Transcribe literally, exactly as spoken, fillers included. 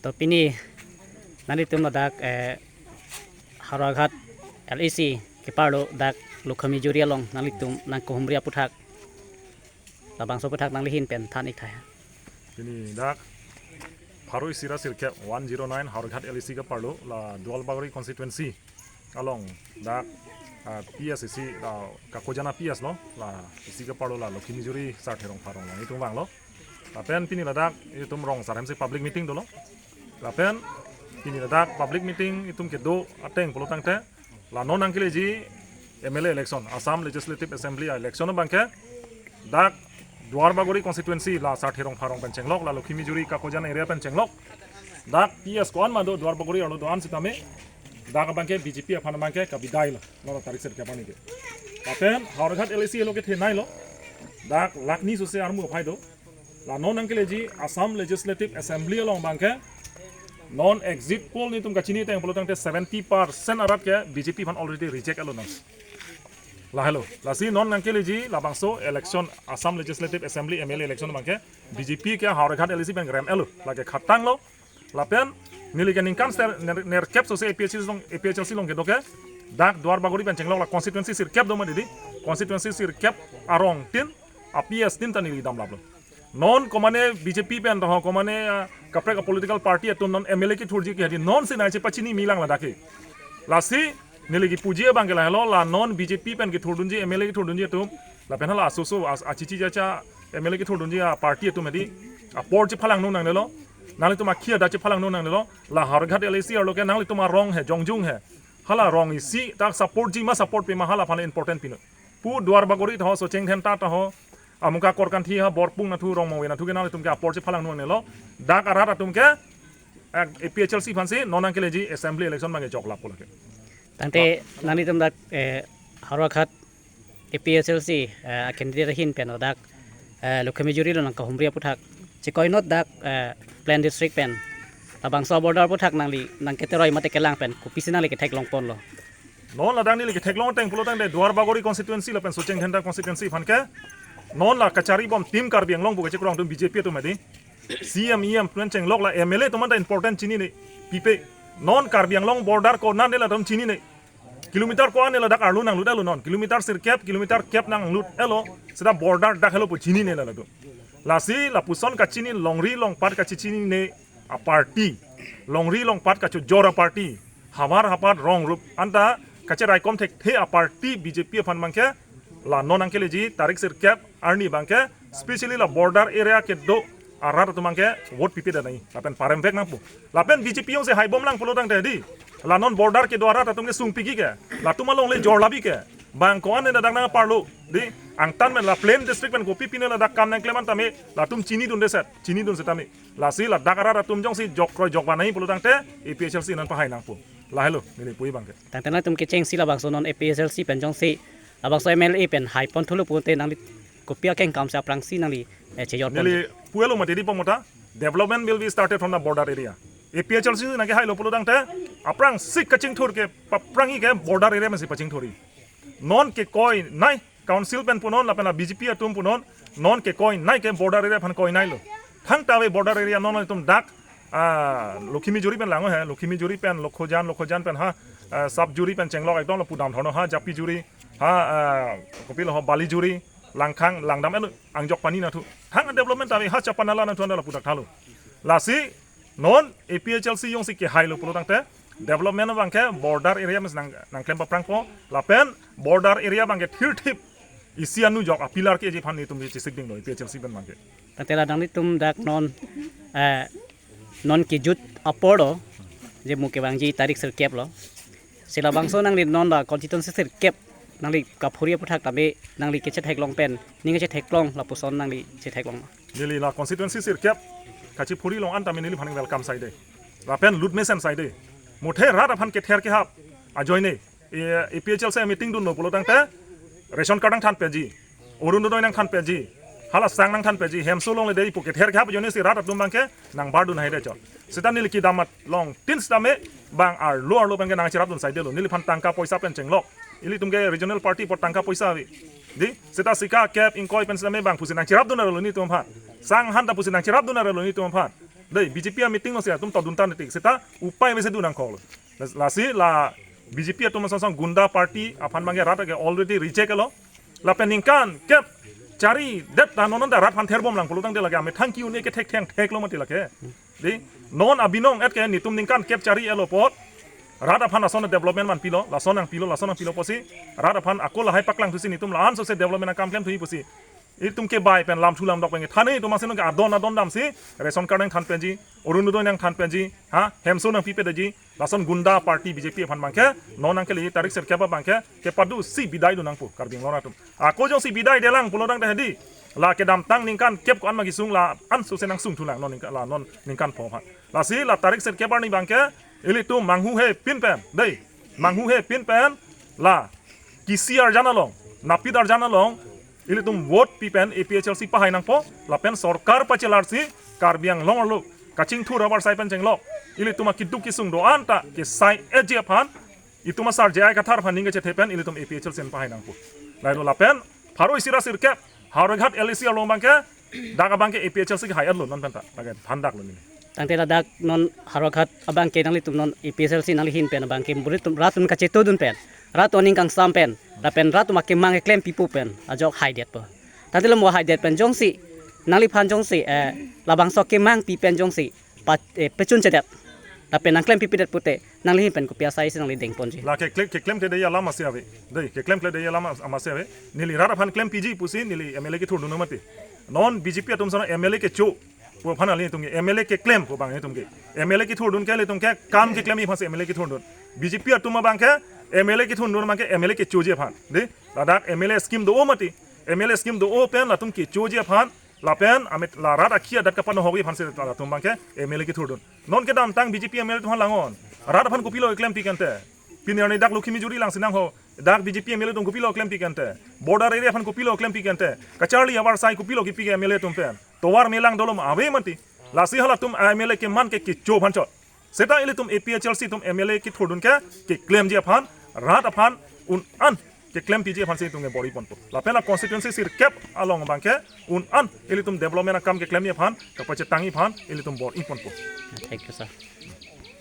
To pini nanglitum ladak eh, Howraghat L A C keparlo dak Lokhimijuri along nanglitum nangkehumri aputhak labangso aputhak nangli ahin pen than ik tha. Pini dak pharo isi ra sirkep one zero nine Howraghat L A C keparlo la Duarbagori constituency along dak ah, P S isi la Kakojan a-P S lo la isi keparlo la Lokhimijuri Sarthe Rongphar arong along itum vanglo. Lapen pini ladak itum rong sar hem si public meeting dolo. Lapen pini ladak public meeting itum kedo ateng pulo tangte la non nangkeleji M L A election, Assam Legislative Assembly election abangke dak Duarbagori constituency la Sarthe Rongphar arong pen chenglok, la Lokhimijuri Kakojan area pen chenglok. Dak P S ko-an ma do Duarbagori arlo do-an sitame dak abangke B J P aphan abangke kabidailo, non tarik sirkep arni ke. Lapen Howraghat L A C lo kethenei lo. Dak lakh ni sose armu aphai do. La non nangkeleji Assam Legislative Assembly along abangke non exit poll netum kachini ateng pulo tangte seventy percent arat ke B J P aphan already reject alo nang. Lahelo. Lasi non nangkeleji labangso election, Assam Legislative Assembly M L A election abangke B J P ke Howraghat L A C pen rem elo. Lake khatanglo. Lapen neli ke ningkan ser ner, nerkep sose A P H L C along, A P H L C along kedo ke dak Duarbagori pen chenglok la constituency sirkep do ma didi. Constituency sirkep arong tin, a-P S tin ta neli damlaplo. Non komane B J P pen taho, komane ah, kaprek a-political party atum non M L A kethurji ke hadi non si nai chepachini milang ladak ke. Lasi neli kipuji abangke lahelo, la non B J P pen kethurdunji, M L A kethurdunji atum, lapen hala asoso as, achichi jacha M L A kethurdunji a-party atum hadi apor chephalang nung nangnelo. Nanglitum akhi adak chephalang nung nangnelo. La Howraghat L A C arlo ke nanglitum arong he, jongjung he, hala rong isi ta support ji ma, support pe ma, hala aphan important pino. Pu Duarbagori taho, Socheng Dhenta taho, Amukha Korkanthi ha, Borpung nathu, Rongmongve nathu ke nanglitum ke apor chephalang nung nangnelo. Dak arat atum ke eh, A P H L C aphan si non nangkeleji assembly election abangke choklap pulo ke. Tangte nanglitum dak eh, Howraghat A P H L C eh, candidate ahin pen dak eh, Lokhimijuri lo nangkehumri aputhak, chikoi not dak eh, Plain District pen labangso border aputhak nangli nangketeroi mate kelang pen kopisi nangli ketheklong ponlo? Non ladak neli ketheklong ateng pulo tangte Duarbagori constituency lapen Socheng Dhenta constituency aphan ke non la kachari bom Team Karbi Anglong pu kachekrong atum B J P atum hadi. C M, E M atum chenglok, la M L A atum ta important chinine pipe. Non Karbi Anglong border konat ne latum chinine. Kilometer ko-an ne ladak arlo nanglutlo non. Kilometer sirkep, kilometer kep nanglutlo. Seta border dak helo pu chinine latum. Lasi lapuson kachini longri longpat kachechinine a-party, longri longpat kachojor a-party, havar hapat rong rup anta kacheraikom thekthe a-party B J P aphan abangke la non nangkeleji tarik sirkep arni abangke, specially la border area kedo arat atum abangke vote pipedet nai lapen paremvek nangpo. Lapen B J P jongsi haibom lang pulo tangte di, la non border kedo arat atum ke sungpik ke, latum alongle jorlap ke, bang ko-an ne ladak nangparlo di, angtan pen la Plain District pen kopi pine ladak kam nangklem an tame latum chinidunde set, chinidun setame. Lasi ladak arat atum jongsi jokkroi jokba nai pulo tangte A P H L C non pahai nangpo. Lahelo neli pu abangke. Tangte nangtum kechengsi labangso non A P H L C pen jongsi labangso M L A pen haipon thulo pute nangli kopi akengkam si aphrangsi nangli eh, chejor pon? Neli puelo mati di pamota, development will be started from the border area. A P H L C nangkehailo pulo tangte aphrangsi kachingthur ke, paphrangsi ke border area pensi pachingthurji. Non kekoinei, council pen punon lapen la B J P atum punon, non kekoinei ke border area aphan koineilo. Thangta ave border area non itum dak ah, Lokhimijuri pen lang he, Lokhimijuri pen Lokhojan, Lokhojan pen ha ah, Sapjuri pen chenglok ekdom lapu damthorno ha, Japijuri ha ah, kopilo ho, Balijuri, Langkhang, Langdam eno angjok pani nathu. Thang development ta ave ha, Chapanala nathu anta lapu dak thalo. Lasi non A P H L C jongsi kehailo pulo tangte development abangke border area mes nang nangklem paphrangpo lapen border area abangke thirthip isi anu jok a-pillar keji aphan netum chesikdinglo A P H L C pen abangke. Tangte la nanglitum dak non eh, non kejut apor lo, je mo kevangji tarik sirkep lo. Si labangso nangli non la constituency sirkep nangli kaphuri aputhak tame nangli kechetheklong pen, ning kechetheklong lapuson nangli chetheklong? Neli la constituency sirkep kachephuri long an tame neliphan welcome saide. Lapen lut mesen saide. Muthe rat aphan kether kehap ajoine eh, A P H L C meeting dunlo pulo tangte ration card nangthan peji, Orunodoi nangthan peji, hala sang nangthan peji, hemso longle dei pu kether kehap ajoine si rat atum abangke nangbardun haide chot. Seta neli kedam along tin sitame bang arlo arlo abangke nangcherapdun saidelo, neliphan tangka poisa pen chenglok. Ilitum ke regional party apot tangka poisa ave. Di, seta sika kep ingkoi pen sitame bang pusi nangcherapdun arlo netum aphan. Sang han ta pusi nangcherapdun arlo netum aphan. Dei, B J P a meeting lo si atum todun tan tik seta upai mese dun nangkok lo. Lasi la B J P atum asong song gunda party aphan abangke rat ke already reject lo. Lapen ningkan kep chari det ta non ta rat aphan therbom lang pulo tangte lake amethang ki-un-e ke thektheng thek lo mati lake. Dei, non abinong et ke netum ningkan kep chari-et lo apot rat aphan ason development man pilo, lason nangpilo, lason nangpilo pusi rat aphan ako lahai paklang thusi netum la-an sose development akam klem thuji pusi. Itum ke bai pen lamthu lamdok pen than-e itum asin ke adon adon damsi ration card nangthan penji, Orunodoi nangthan penji, ha, hemso nangpipe detji, lason gunda party B J P aphan abangke non nangkele tarik sirkep abangke kepadu si bidai dun nangpo Karbi Anglong atum. Ako jongsi bidai delang pulo tangte hedi, la kedamtang ningkan kep ko-an ma kesung la-an sose nangsung thulang non ningkan, la non ningkan pho ha. Lasi la tarik sirkep arni abangke ilitum manghuhe pin pen, dei, manghuhe pin pen la kisi arjan along, napit arjan along, ilitum vote pi pen A P H L C pahai nangpo, lapen sorkar pachelarsi Karbi Anglong arlo kachingthur avarsai pen chenglok, ilitum akeduk kesung do-an ta kesai-etji aphan, itum asar J I Kathar aphan ning kachethe pen ilitum A P H L C pahai nangpo. Lahelo lapen pharo isi ra sirkep Howraghat L A C along abangke dak abangke A P H L C ke hai-et lo non pen ta, lake thandak lo neli. Tangte ladak non Howraghat abangke nanglitum non A P H L C nangli ahin pen abangke buri atum rat atum kachetudun pen, rat atum aning kangsam pen, lapen rat atum akemang keklem pipo pen ajok haidetpo. Tangte lo mo haidet pen jongsi nangliphan jongsi, eh, labangso kemang pi pen jongsi pa, eh, pechun chedet lapen nangklem pipedet pute nangli ahin pen kopi asai si nangli dengponji? La keklem, keklemkledet alam masi ave. Dei, keklemkledet alam masi ave. Neli rat aphan klem piji pusi neli M L A kethurdun mati. Non B J P atum sana M L A kecho pu aphan ilitum ke M L A keklem pu abang ilitum ke. M L A kethurdun ke ilitum ke kam keklemji aphansi M L A kethurdun. B J P atum abangke M L A kethurdun abangke M L A kechoji aphan. Dei, ladak M L A scheme do-o mati. M L A scheme do-o pen latum kechoji aphan, lapen amit la rat akhi adat kapanohokji aphansi latum abangke M L A kethurdun. Non kedamtang B J P M L A atum aphan lang-on. Rat aphan kopilo klempi kente? Pini arni dak Lakhimujuri langsi nangho. Dak B J P M L A atum kopilo klempi kente? Border area aphan kopilo klempi kente? Kacharli avarsai kopilo kipi ke M L A atum pen? Tovar melang dolom ave mati. Lasi halatum M L A keman ke kecho aphan chot. Seta ilitum A P H L C atum M L A kethurdun ke keklemji aphan, rat aphan un-an keklem piji aphansi itum ke bor-iponpo. Lapen la constituency sirkep along abangke un-an ilitum development akam keklemji aphan, kapachetangji aphan ilitum bor-iponpo. Thank you, sir.